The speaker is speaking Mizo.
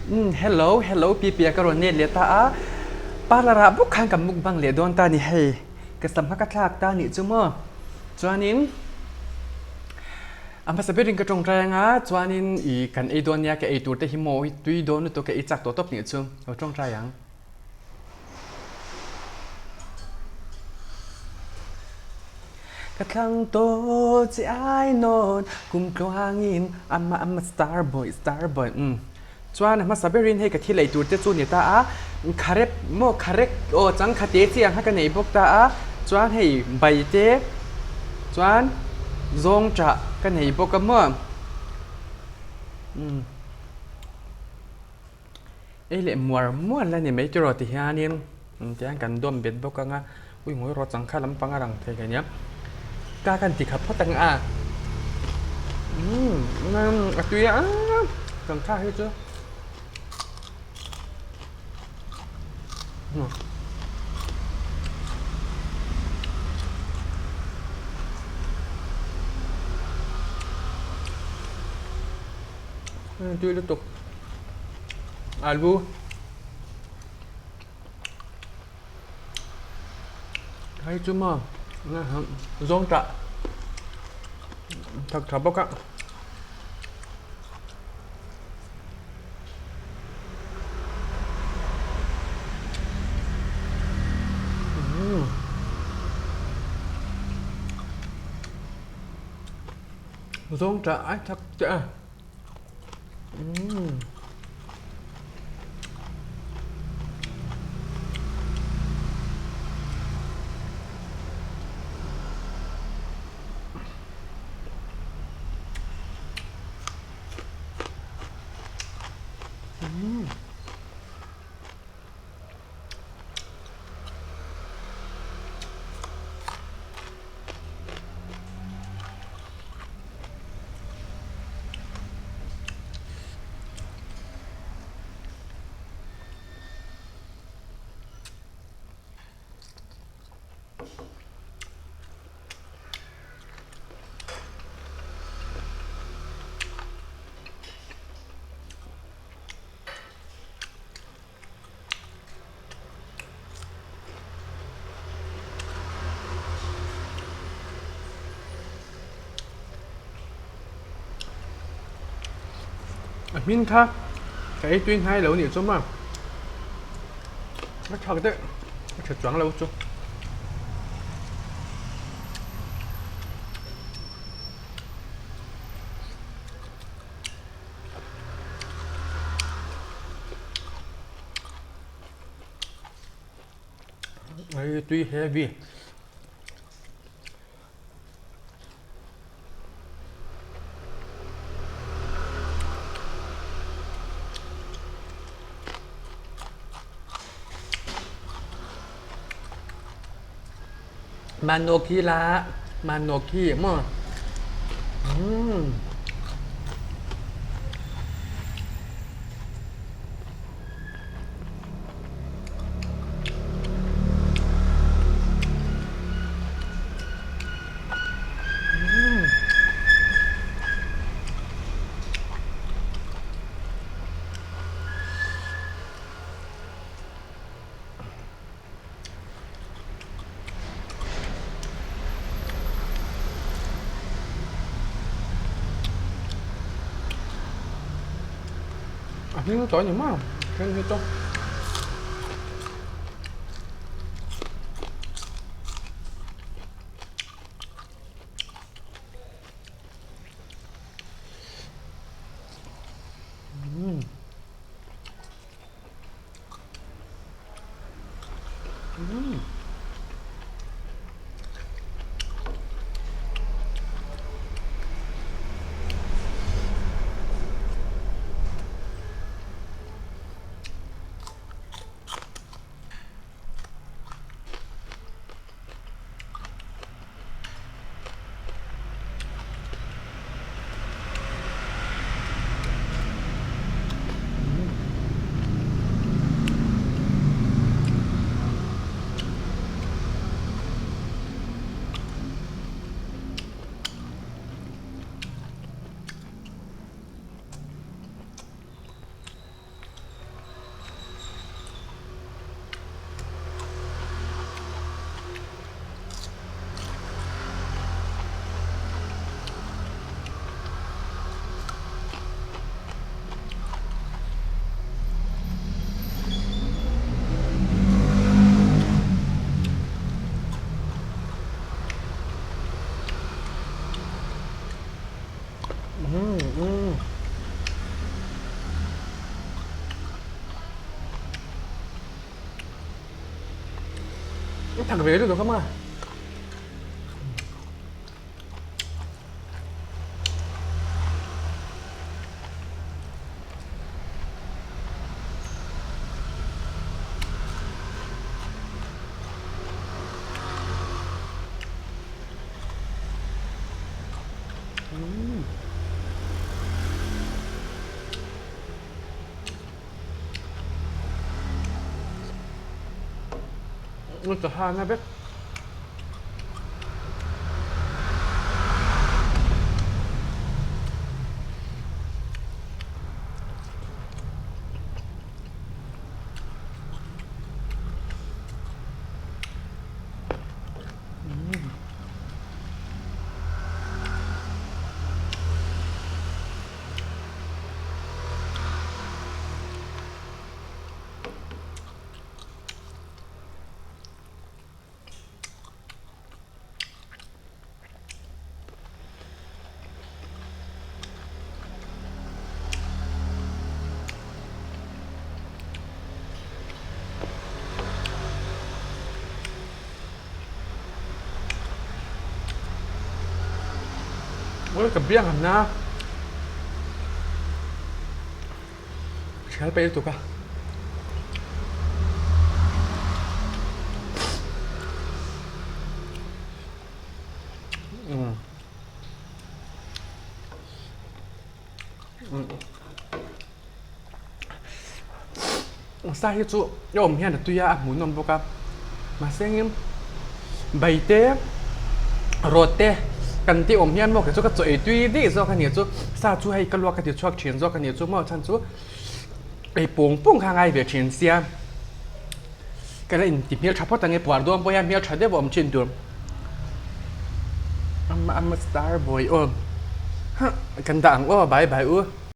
Umm hello hello Pipia ka rawn let leh ta a, parlour ah bawk khan ka mukbang leh dawn ta a ni hei, ka sam kha ka thlak ta a nih chu maw. Chuanin a hmasa berin ka tawngtai anga chuanin ih kan ei dawn nia ka ei tur te hi maw tui dawn lutuk ka ei chak tawh tawp nih chu lo tawngtai ang. Ka thlang tawh che ai nawn kum tluangin ama ama star boy star boy umm chuan a hmasa berin hei ka thil ei tur te chu ni ta a kharep maw kharek aw changkha te chi ang kha ka nei bawk ta a chuan hei bai te chuan zawng chah ka nei bawk a maw umm. Ei leh muar muar la ni mai tiraw ti hianin tihian kan dawm bet bawk ang a, ui ngawi rawh changkha lampang a rang thei ka nia, ka kan ti khat phawt ang a, umm a tui a changkha hi chu. Tui lutuk. Alu hei chu maw zawng tah thak tha bawk a. Zawng tah ai thak teh a. A hmin kha ka ei tui hnai lo nih chu maw a thak deuh a tha chuang lo chu. Hei tui heavy. Manoki la Manoki maw umm. A hming tawh a ni maw then hi chu. Thak ve lutuk a ma. Ka hana vek. Ka biang han na Hrial peih lutuk a. Sa hi chu a awm hian a tui a, a hmuhnawm bawk a mahse engin bai te rawt te kan tih awm hian maw kei chu ka chaw ei tui daih zawk a nih chu sa chu hei ka luak ka ti chhuak thin zawk a nih chu maw chhan chu ei pawng pawng kha a ngai ve thin sia ka la inti hmeltha phawt ang e puar dawn pawh hian hmeltha deuh a awm thin tur ama ama star boy aw huh kan dah ang aw bye bye u.